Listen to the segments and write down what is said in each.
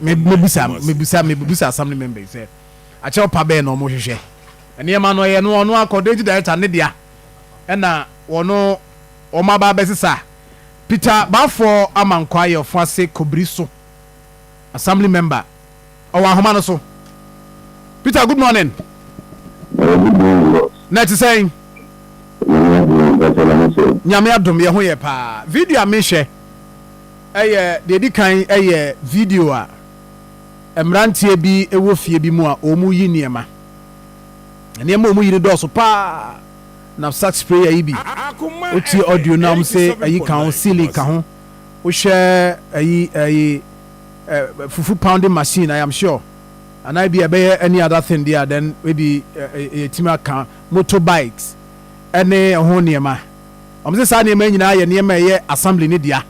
Me mebisa mebisa mebisa assembly member yi sɛ akyɛw pa bɛn na wɔn hwehwɛ nneɛma no ɛyɛ no ɔno a coordinating director ne dea ɛna wɔn wɔn aba abɛsesa. Peter Baffour Amankwah yɛ Ofuase Kobiri so assembly member. Ɔwɔ ahoma no so. Peter, good morning. Good morning, boss. Na ɛte sɛn? Nyame adom, mpakyɛ na mo so? Nyame adom, yɛ ho yɛ paa. Video a mehwɛ ɛyɛ deɛ ɛdi kan ɛyɛ video a mmeranteɛ bi wɔ fie bi mu a wɔn yi nneɛma. Nneɛma a wɔn yi no dɔɔso paa. Knapsack sprayer yi bi. Wotie audio no a wɔn se ayi ka ho, ceiling ka ho. Wohwɛ ayi ayi fufu pounding machine, I am sure. Anaa bi ɛbɛyɛ any other thing deɛ a then maybe yɛtumi aka motorbikes ɛne ɛho nneɛma. Wɔn se saa nneɛma nyinaa yɛ nneɛma a ɛyɛ assembly ne dea.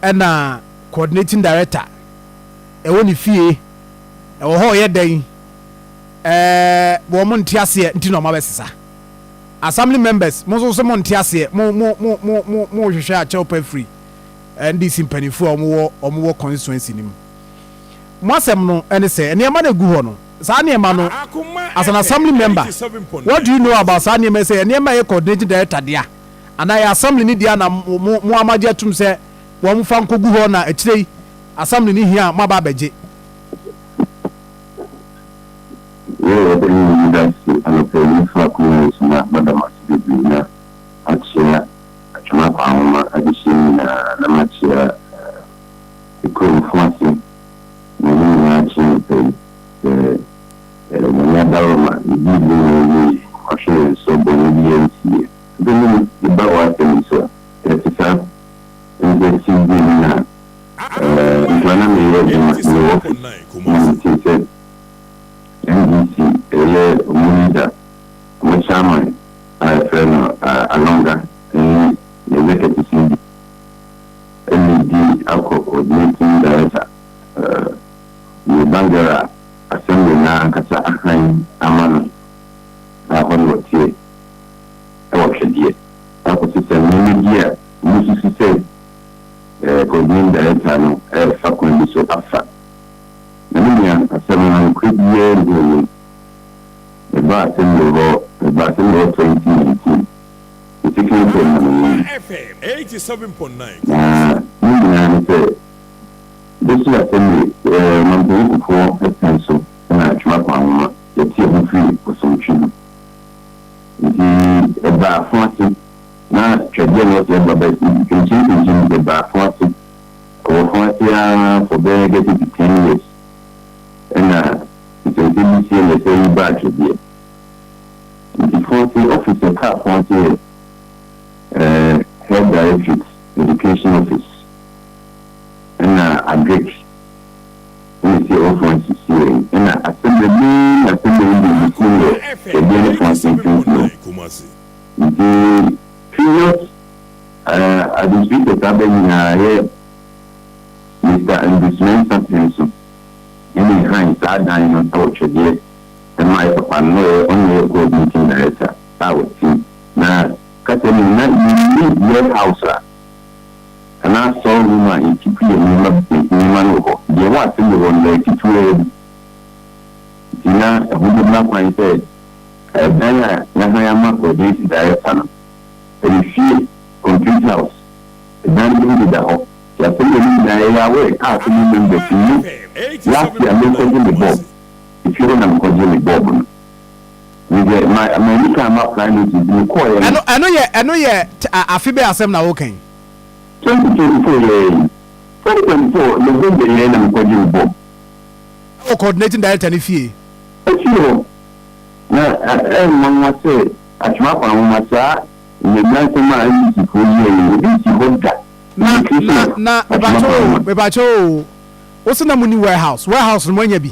Ɛna coordinating director ɛwɔ ne fie ɛwɔ hɔ ɔyɛ dɛn? Ɛɛ wɔn nte aseɛ nti na wɔn abɛsesa. Assembly members mo nso so mo nte aseɛ, mo mo mo mo mo mo hwehwɛ akyɛw pa firi NDC mpanimfoɔ a wɔn wɔ wɔn wɔ constituency no mu. Mo asɛm no ɛne sɛ nneɛma no egu hɔ no, saa nneɛma no, as an assembly member, what do you know about saa nneɛma yi, sɛ nneɛma a ɛyɛ coordinating director dea anaa ɛyɛ assembly no dea na mo mo mo amagye atum sɛ wɔn fa nkɔgu hɔ na akyire yi assembly no hia a mo aba abɛgye? Yɛ yɛda Nyame dase anɔpa yi ne fa akonnwa yi so na mada mo ase bebree na makyea Atwom Akwanhoma adehyeɛ nyinaa na makyea me kuromfo ase na ne nyinaa akye anɔpa yi sɛ Nyame adaworoma ne biribi nyinaa wie ɔhwɛ yɛn so bɔne biara nsi yɛn. Bɛnim meba w'asɛm yi so a ɛte saa ɛne sɛ Tuesday no na nkura na meyɛ adwuma mewɔ office na metee sɛ NDC ɛyɛ ɔmo leader, ɔmo chairman a yɛfrɛ no Alonga ɛne ne executives no bi ɛna di akɔ coordinating director ne bangara assembly na ankasa ahan ama no a hɔ no wɔteɛ ɛwɔ Twɛdeɛ akɔsi sɛ nneɛma bi a ɔmo susu sɛ coordinating director no ɛɛfa kwan bi so afa. Na me nua, asɛm no nokorɛ biara nni wɔ mu. Mebaa assembly hɔ, mebaa assembly hɔ 2019, me second term na mewɔ mu. Na ne nyinaa ne sɛ district assembly Ɔmampanyin Kufuor pɛn so na Atwom Akwanhoma yɛte ho firi Bosomtwe ho, nti ɛbaa afo ase na Twɛdeɛ na ɔsɛ ɛba bɛ mpinkyim mpinkyim ɛbaa afo ase, ɛwɔ fo ase ara for bɛyɛ getting to 10 years ɛna nsɛnsɛm bi sie na ɛsɛ yi baa Twɛdeɛ. Nti fo ase office ɛka fo ase yɛ head directorate education office ɛna agric ɛna si ɛwɔ fo ase sie ɛna assembly main assembly no bi si wɔ Twɛdeɛ ne fo ase mfimfini. Nti previous administrators aba nyinaa yɛ Mr Andrews Mensah pɛn so ɛne han saa dan no ɛwɔ Twɛdeɛ ɛma ayɛ papa no na ɔyɛ ɔno yɛ coordinating director a wɔte na kasa mu na yɛnni warehouse a anaa store room a yɛkeep yɛ nneɛma no wɔ hɔ. Deɛ ɛwɔ assembly hɔ no yɛ ketewaa bi, nti na ɛho bɛbra kwan sɛ ɛdan a yɛahan ama coordinating director no ɛyɛ fie complete house, ɛdan no bi deda hɔ. Nti assembly no nyinaa yɛyɛ aware a assembly members mu last year mekɔgye me bulb efie hɔ na mekɔgye me bulb no mede ma ma ani kan ma apply notice mekɔɔyɛ no. Ɛno yɛ afe bɛyɛ asɛm na wokan? 2024 yɛ 2024 November yɛ na mekɔgye me bulb. Ɛwɔ coordinating director ne fie? Efie hɔ. Na ɛnwanwa sɛ Atwom Akwanhoma saa mmemmiransɛm a NDC foɔ yi yɛ ebi nsi hɔ da. Na mepakyɛ o, mepakyɛ o, wosi na mo ni warehouse, warehouse no mo anya bi?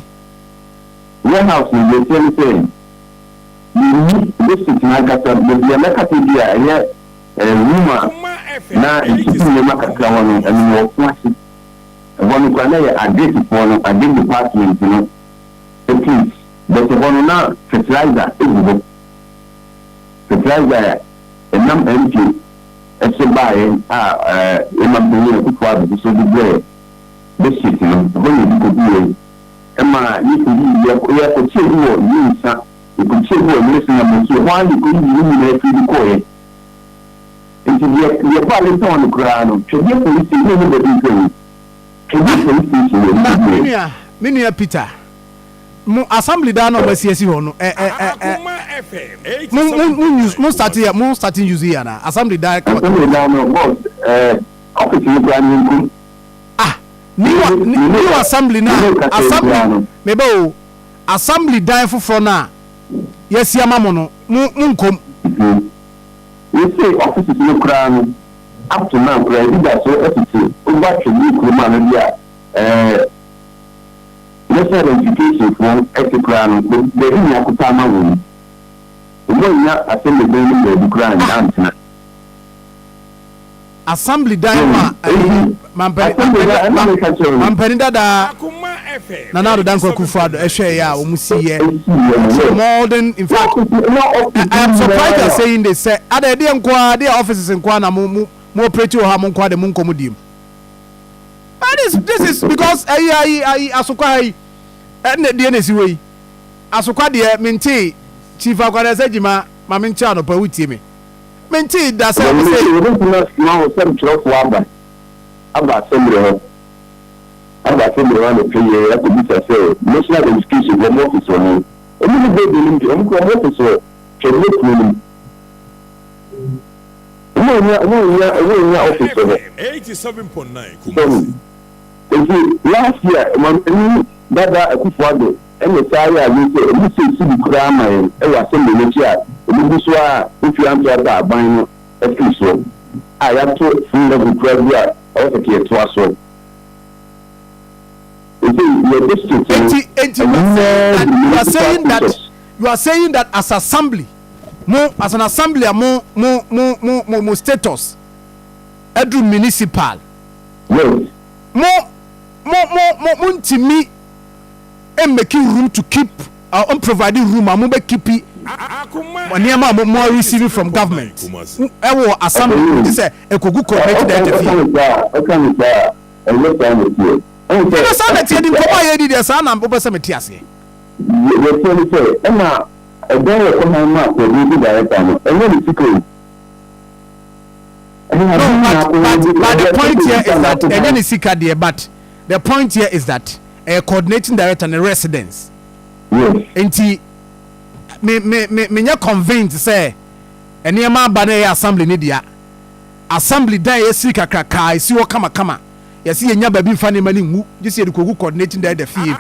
Warehouse no deɛ ɛteɛ ne sɛ yɛnni district n'ankasa baabi a mɛkasa bi a ɛyɛ room a na nsuku nneɛma kakra hɔ no, ɛno wɔ fo ase ɛhɔ no koraa na yɛ agricfoɔ no, agric department no place bɛtɛ hɔ no na fertilizer egu hɔ, fertilizer a ɛnam mp ɛso baeɛ a ɛma mpanyin Akufo Addo so de brɛɛ. District no, ɛhɔ na yɛde kɔguiɛ. Ɛma yɛkɔyii, yɛkɔkyɛɛ bi wɔ Yinsa, yɛkɔkyɛɛ bi wɔ Nelson Amosu, ɛhɔ ara na yɛkɔyii ne nyinaa firi de kɔeɛ. Nti deɛ deɛ baa ne tɔn no koraa no, Twɛdeɛ Police Station, na ɛnyɛ baabi mfa nni. Twɛdeɛ Police Station na yɛde Na me kɔguiɛ. nua, me nua Peter, mo assembly dan no a moasi asi hɔ no, ɛ ɛ ɛ ɛ mo mo mo use mo start yɛ mo starting use yɛ anaa? Assembly dan kama kama. Assembly dan no, boss, ɛɛ office no koraa no yɛnkum. Ah, new new assembly no a, assembly, meba o, assembly dan foforɔ no a yɛasi ama mo no, mo mo nkɔ mu. Seesei offices no koraa no, up to now koraa ebi da so sisi over Twedie kurom a baabi a ɛɛ National Identification foɔ te koraa no, baabi nni akota ama wɔn. Wɔn annya assembly dan no mu baabi koraa antena. Assembly dan no a ɛyi mampanin mampanin dada Nana Addo Dankwa Akufo-Addo ɛhwɛ yɛ a wɔn si yɛ modern. In fact, I am surprised you are saying this sɛ ada ɛdeɛ nko ara deɛ offices nko ara na mo mo mo operate wɔ ha, mo nko ara de mo nkɔ mo diem. This is because ɛyi ayi ayi asokwa ha yi ɛna deɛ na esi hɔ yi asokwa deɛ mente. Chief Akwanɛsɛ Gyima, maame nkyɛn anɔpa wutie me. Mentee da sɛ Wɔn ɔse. Wɔbɛtumi asoma wo sɛmkyerɛwfoɔ aba aba asɛmberɛ hɔ aba asɛmberɛ hɔ anɔpa yi ara akɔbisa sɛ National Identification foɔ wɔn office wɔ he? Wɔn nni building no mu deɛ, wɔn koraa wɔn office wɔ Twɛdeɛ kuro no mu. Wɔn annya wɔn annya wɔn annya office wɔ hɔ. Sɔre. Nti last year Ɔmanpanin dada Akufo Addo ɛna saa yɛ adwene sɛ ɔmo sɛ cedi koraa ma yɛn ɛwɔ assembly no akyi a ɔmo gu so ara Kofi Anto aba aban no afiri soɔ a yato full level koraa bi a ɛwɔ sɛ yɛtoa soɔ. Seesei yɛ district no Enti, enti you are saying nyinaa that, gu you are municipal saying that, status. you are saying that as assembly, mo as an assembly a mo mo mo mo mo mo status aduru municipal. Yes. Mo mo mo mo mo ntumi mmeki room to keep or provide room a mo bɛ keep nneɛma a mo mo receive from government ɛwɔ assembly Ɔpanyin, ti sɛ ekogu coordinating director ɔka fie. ne saa a, ɔka ne saa a, ɛnyɛ saa na ɛteɛ. Ɛhu sɛ Ɛna saa na ɛteɛ di office nkɔmɔ a a yɛredi deɛ, saa na wopɛ sɛ mete aseɛ. Deɛ ɛteɛ ne sɛ, ɛna ɛdan a ɛkɔ han maa coordinating director no, ɛnyɛ ne sika o. No, but but but the point here is that ɛnyɛ ne sika deɛ, but the point here is that ɛyɛ coordinating director ne residence. Yes. Nti me me me menyɛ convinced sɛ nneɛma aba na ɛyɛ assembly ne dea. Assembly dan a yɛsiri kakrakaa esi hɔ kamakama, yɛsi yɛnya baabi nfa nneɛma no ngu gye sɛ yɛde kɔgu coordinating director fie,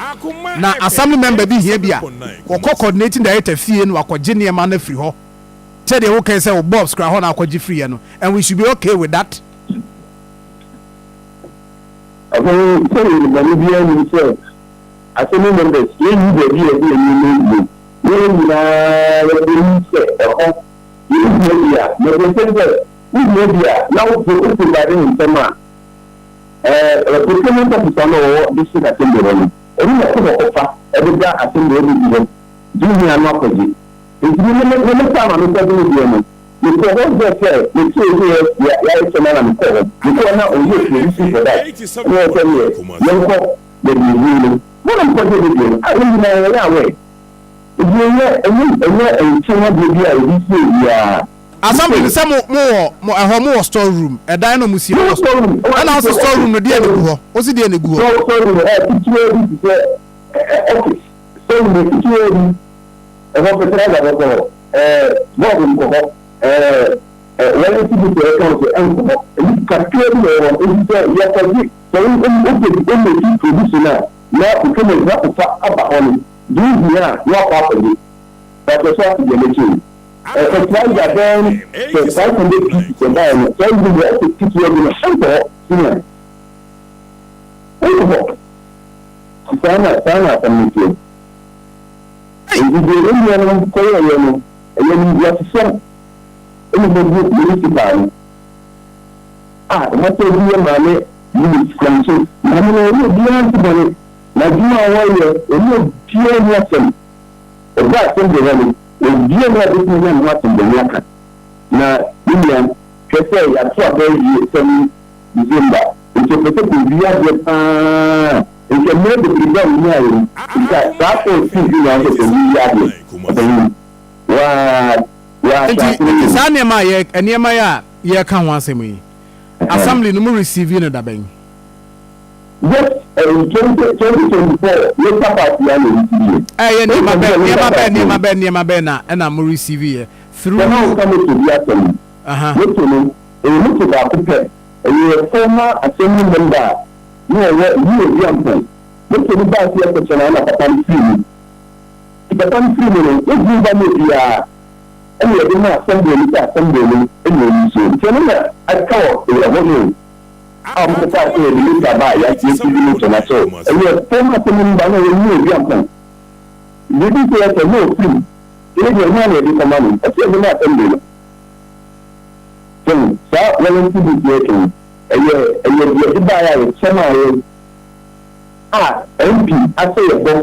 na assembly member bi hia bi a, wɔkɔ coordinating director fie na wakɔgye nneɛma no afiri hɔ. Sɛdeɛ wokae sɛ wo bulbs koraa hɔ na akɔgye firiiɛ no, and we should be okay with that. Afei sɛdeɛ nnibɔne biara nnim sɛ Assembly members yɛnni baabi a yɛde yɛn nneɛma ngu, na yɛn nyinaa yɛnim sɛ ɛhɔ yɛhia bi a, na deɛ ɛsɛ sɛ wohia bi a na wo wo provide no ntɛm a, ɛɛ procurement officer no a ɔwɔ district assembly hɔ no, ɔno na ɛkɔ hɔ kɔfa ɛde ba assembly hɔ bɛgu hɔ, nti wohia no akɔgye. Enti me me me me time a mekɔgye me deɛ no, mekɔɔ hɔ berɛ sɛ metee sɛ yɛ yɛ yɛayɛ kyɛm ara na mekɔɔ hɔ. Mekɔɔ na ɔyɛ provision for that. Ɛna ɔsɛ neɛ yɛnkɔ baabi ɛhia no. Hɔ na mekɔgyee me deɛ no. A yɛn nyinaa yɛyɛ aware. Enti ɛnyɛ ɛnyɛ ɛnyɛ nkyɛn adeɛ bi a yɛde sie obiara. Assembly no sɛ mo mo wɔ mo ɛhɔ mo wɔ store room, ɛdan na mo sie mo wɔ store room, ɛna ɔsi store room no deɛ na egu hɔ, ɔsi deɛ na egu hɔ. Store room ɛ ketewa bi te sɛ ɛ office, store room ketewa bi. Ɛhɔ fertilizer bɛkɔ hɔ, ɛɛ bulb nkɔ hɔ, ɛɛ wɔn ti bi sɛ ɛka sɛ ɛnkɔ hɔ. Ɛni kakra bi na ɛwɔ hɔ. Nti sɛ yɛkɔgye sɛ wo wopɛ bi ɛmɛki production a na procurement na akɔfa aba hɔ no, deɛ wohia a na wakɔ akɔgye. But so ate deɛ mɛkyɛ yi. Fertilizer bɛn sɛ 500 pieces ɛbaeɛ no, saa yi no office ketewa bi no ɛnkɔ hɔ senior. Ɛnkɔ hɔ. Saa na asɛm no teɛ. Enti deɛ yɛn nuanom kɔyɛeɛ no, ɛyɛ animguasesɛm na ɛbɛgu municipal no. A wɔasɛ bi yɛ maame Eunice Korankye. Maame no, ɔne obiara nte bɔne, na adwuma a ɔreyɛ, ɔne obiara nni asɛm. Ɔbaa assembly hɔ no, obiara nni hɔ a ɔbɛtumi anya ne ho asɛm bɔne aka. Na me nua, hwɛ sɛ yɛato aba awie 7 December. Nti ɔpɛ sɛ kɔwie adeɛ paa nka mmerɛ bebrebe a ɔnyaeɛ no nka saa 14 bi na ɔsɛ sɛ wie adeɛ ɔpanyin waa waa Nti hyɛ ase nti no. Saa nneɛma a yɛ nneɛma yi a yɛreka ho asɛm yi, assembly no mo receive no da bɛn? Yes, ɛyɛ 2024 later part ya na ɛsi yɛ. Ɛyɛ nneɛma bɛn, 2024 nneɛma later bɛn, part nneɛma no. bɛn, nneɛma bɛn na ɛna mo receive yɛ through? Sɛ na woka moto bi asɛm, moto no, ɛyɛ moto baako pɛ. Ɛyɛ former assembly member a na ɔwɔ New Obiampong. Moto no baa fie kɔkyɛ no na papa no firi mu. Nti papa no firi mu no, wontumi mfa ma obiara. Ɛna yɛde maa assembly no sɛ assembly no na ɛyi so. Nti ɛno na aka wɔ ɛhɔ no o. A wɔkɔkaa sɛ yɛde moto aba a yɛasi de moto no akyɛ o. Ɛyɛ former assembly member na ɔwɔ New Obiampong. Biribi sɛ yɛsɛ na ɔfiri mu. Nti ne deɛ hwan na yɛde kɔma no? Ɛsɛ yɛde ma assembly no. So saa warranty book yi ɛka yi, ɛyɛ ɛyɛ deɛ yɛde baeɛ a yɛkyɛ maa yɛn a MP ahyɛ yɛ bɔ,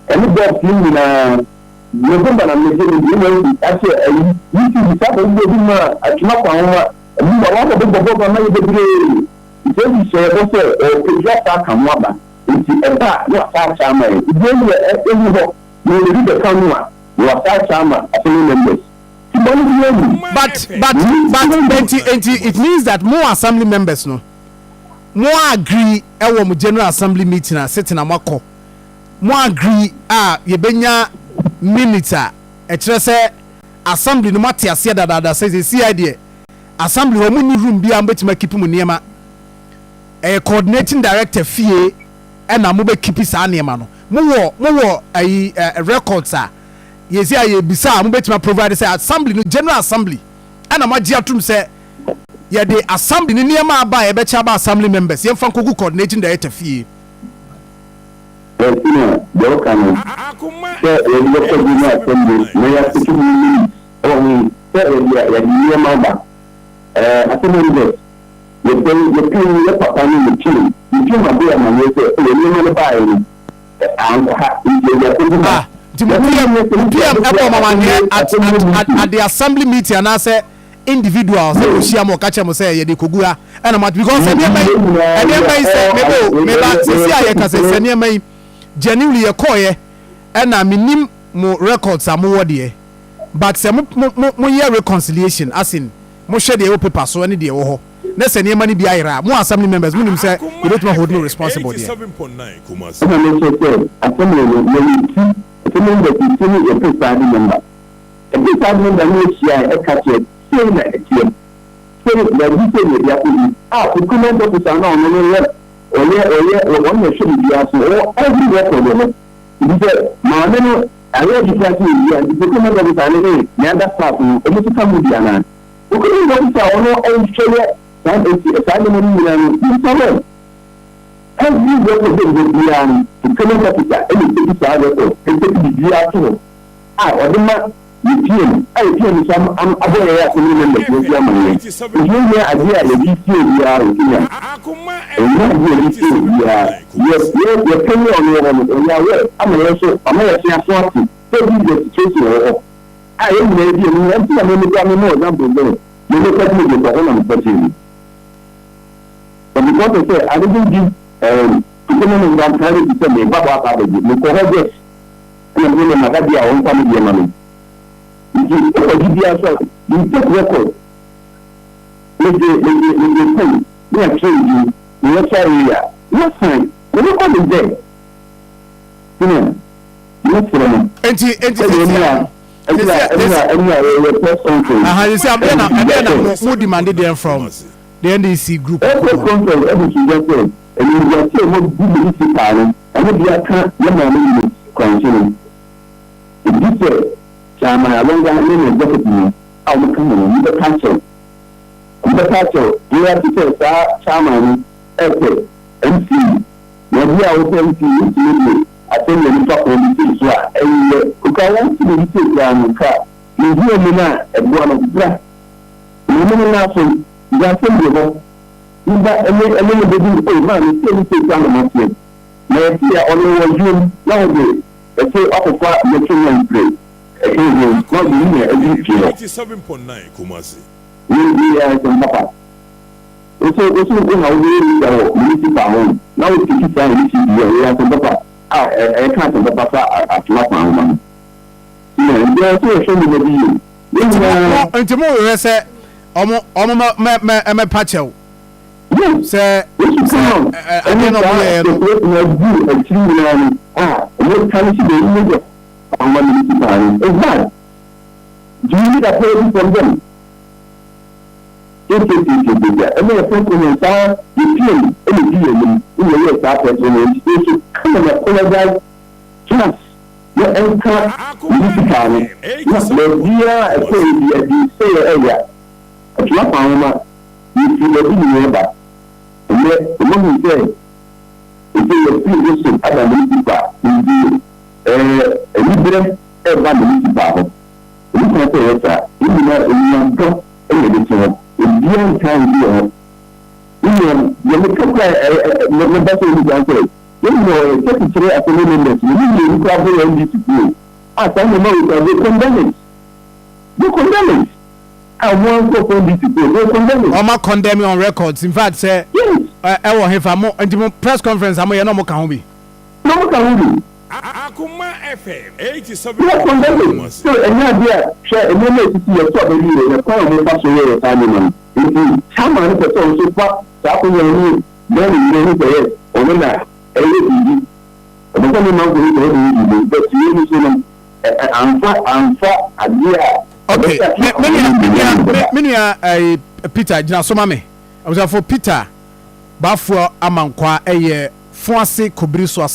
ɛne box no nyinaa, November na megye me deɛ na MP ahyɛ ayi, UTV saa bɔ bɔ bi maa Atwima Kwanwoma, ɛmu ma wakɔ bobɔ bɔɔl ama yɛ bebree, nti MP hyɛ yɛ bɔ sɛ ɔɔpɛ bi asa aka ho aba, nti ɛba a na wasa akyɛ ama yɛn, nti deɛ ɛyɛ ɛnni hɔ, na ɔde bi bɛka ho a na wasa akyɛ ama assembly members. But but but enti enti it means that mo assembly members no mo agree ɛwɔ mo general assembly meeting a sitting a mo akɔ, mo agree a yɛbɛnya minutes a ɛkyerɛ sɛ assembly no mo ate aseɛ dadaada sɛ sɛsi ai deɛ assembly hɔ mo nni room biara mo bɛtumi akipi mo nneɛma, ɛyɛ coordinating director fie ɛna mo bɛ kipi saa nneɛma no. Mo wɔ mo wɔ ayi ɛ records a yɛsi a yɛbisa a mobɛtumi aprovide sɛ assembly no, general assembly ɛna moagye atom sɛ yɛde assembly no nneɛma aba a yɛbɛkyɛ aba assembly members yɛmfa nkɔgu coordinating director fie? Ɛnti na deɛ woka no sɛ yɛde bɛkɔ general assembly na yɛapeke mu minutes wɔ ho sɛ yɛde yɛde nneɛma aba ɛɛ assembly members yɛpɛ yɛpɛ yɛ papa no ne pm ne pm abɔ yɛ amaneɛ sɛ yɛ nneɛma no baeɛ no ankɔ ha nti yɛde akɔgu ha. Ah, nti mo PM, mo PM ɛbɔ mo amaneɛ at at at at the assembly meeting anaasɛ individuals ɛna ohyia mo ɔka kyerɛ mo sɛ yɛde kɔgu ha ɛna mo ate? Because sɛ nneɛma yi nneɛma yi sɛ mebe o meba sisi a yɛka sɛ nneɛma yi genuinely yɛkɔɔyɛ ɛna menim mo records a mowɔ deɛ, but sɛ mo mo mo moyɛ reconciliation, as in mohwɛ deɛ ɛwɔ paper so ɛne deɛ ɛwɔ hɔ, na sɛ nneɛma no bi ayera a, mo assembly members monim sɛ yɛbɛtumi hold no responsible deɛ. Ɛna mekyerɛ sɛ assembly no yɛyɛ ti, assembly members ti ne yɛ presiding member. Yɛ presiding member no yɛhyia a ɛka kyerɛ sei na ɛteɛ, sei na ɛbi sei na ɛde akɔdi a procurement officer no a ɔno no yɛ ɔyɛ ɔyɛ ɔno na ɛhwɛ biribiara so, ɔwɔ every record wɔ hɔ. Nti sɛ maame no ayɛ adi koraa sɛ ɔwie a, nti procurement officer no ne ne other staff no wɔn nso ka ho bi anaa? Procurement officer a ɔno ɛhwɛ yɛ saa nti saa nneɛma no nyinaa no, bisa no. Every record bɛ bɛ biara no, procurement officer ɛna ɛteki saa record, ɛteki biribiara to hɔ a ɔde ma yɛ PM, a yɛ PM nso am am abɔ yɛn assembly members no nso ama yɛn. Nti yɛnhia adeɛ a yɛde sie obiara wɔ Kenya. Ɛnyɛ adeɛ a yɛde sie obiara. Yɛ yɛ yɛ panyin a ɔno wɔ hɔ no, ɔyɛ aware ama yɛn nso, ama yɛn aso ate sɛ this is the situation wɔ hɔ a yɛn nyinaa di anim. Ɛnti na me me koraa me ma example sɛ me me kɔgye me deɛ kɔ hɔ na me kɔgyee me. But because of sɛ I didn't give procurement officer priority sɛ me ba hɔ aba abɛgye, me kɔ hɔ just ɛna me ne ma da bi a ɔmfa me deɛ ma me. Nti wokɔgye biara so a, you take record. Mede mede mede pen ne atwerɛ wo din, me electoral area, na sign. Me record is there. Senior, mɛsrɛ mo. Enti Sɛdeɛ sisi ɛne a a no ɛne sisi a a ɛne sisi a ɛne a yɛyɛ press conference aha sisi a ɛdeɛ ɛde na to ɛdeɛ dwa na sɛ mo mo demande deɛn from the NDC group Press nkokoɔ? conference ɛde to dwa sɛ animguase a wɔagu municipal no ɛno de aka yɛ maame Eunice Korankye no. Ɛdi sɛ Chairman Alonga ne ne executive no a wɔka ho no wɔbɛka akyerɛ wo. Wɔbɛka akyerɛ wo. Deɛ yɛate sɛ saa Chairman no ɛpɛ MC na obi a wopɛ MC wotumi de asɛm yɛ nipa kɔn bi sei so a ɛnyɛ okura wɔn ti biribi sei koraa no nka ne hia mu no a ɛboa no bra maame no nan so gya asɛm bi hɔ ne ba ɛne ɛne no bɛdi o maame sei ne sei koraa na mateɛ na yɛte a ɔno wɔ adwuma mu na ɔde ɛte akɔfa mɛtwe ne mfiri ɛhe ho na ɔde ne nua adwiri fie hɔ. Wei wei yɛ asɛm papa. Wo so wo so wo na wobɛyɛ leader wɔ municipal hɔ o, na wo take saa initiative yi a, ɛyɛ asɛm papa a ɛka asɛm papa fa Atwoma kwan ho ma no. Nti na nti ɛwɔ sɛ yɛhwɛ nneɛma bi yie. Yɛn Nti mo nyinaa. mo nti mo hwehwɛ sɛ ɔmo ɔmo mɛ mɛ mɛ ɛmɛpa kyɛw Yes, sɛ Yesu sɛ kaa ɛ ɛ adeɛ ɛne na ɔmo saa yɛɛ no. speculation a ɛduru akyiri nyinaa no a wɔn tarnish the image of our municipal no. It's bad. Do you need apology from them? Tiatiatiatiatia ɛna yɛfrɛ kɔ yɛn saa yɛpiem ɛna ɛdi yɛn anim ɛna yɛyɛɛ saa pɛtro no nti they should come and apologize to us na ɛnka municipal no na baabiara a ɛkɔ yɛ bi adi sɛ yɛ ɛya atuma kwan ho ma yɛfiri baabi ne yɛba ɛnɛ ɔmahu sɛ ɛsɛ yɛfiri district aba municipal nti ɛɛ aniberɛ ɛba municipal hɔ. Ɛnni kwan sɛ ɛyɛ saa. Yɛn nyinaa, onuadɔ na yɛde te hɔ. Obiara ntaa obi wɔ hɔ. Me nua, deɛ meka koraa ɛ ɛ ɛ mɛba sɛ ɔnni kwan sɛ yɛn nyinaa ɔyɛ 33 assembly members no, mu mmienu koraa bɔ yɛn NDC kuo. A saa nneɛma wei koraa, they condemn it. They condemn it. A wɔn ara nkurɔfoɔ NDC kuo, they condemn it. Wɔn a condemn on records in fact sɛ Yes. ɛ ɛwɔ hefa mo nti mo press conference a mo yɛ na wɔn ka ho bi. Na wɔn ka ho bi. Akoma FM Yɛ 87.4 condemn it Kumasi. sɛ ɛnyɛ adeɛ a hwɛ nneɛma a ɛsisi yɛ so a bɛwie yɛ kwan a wɔfa so yɛyɛ saa nneɛma no nti chairman no pɛ sɛ ɔno nso fa saa akonya yi ne Ghana nyinaa hu sɛ yes ɔno na ɛyɛ biribi ɔpɛ sɛ ne manfo hu sɛ ɔno na ɛyɛ biribi but wei no so no ɛ ɛ amfa amfa adeɛ a Okay, ɛbɛhyɛ me me nua atena me ɔman no nua mu me bɛba. me nua ɛyi Peter gyina so ma me. Abusuafo Peter Baffour Amankwaa ɛyɛ Foase Kobiri so asa.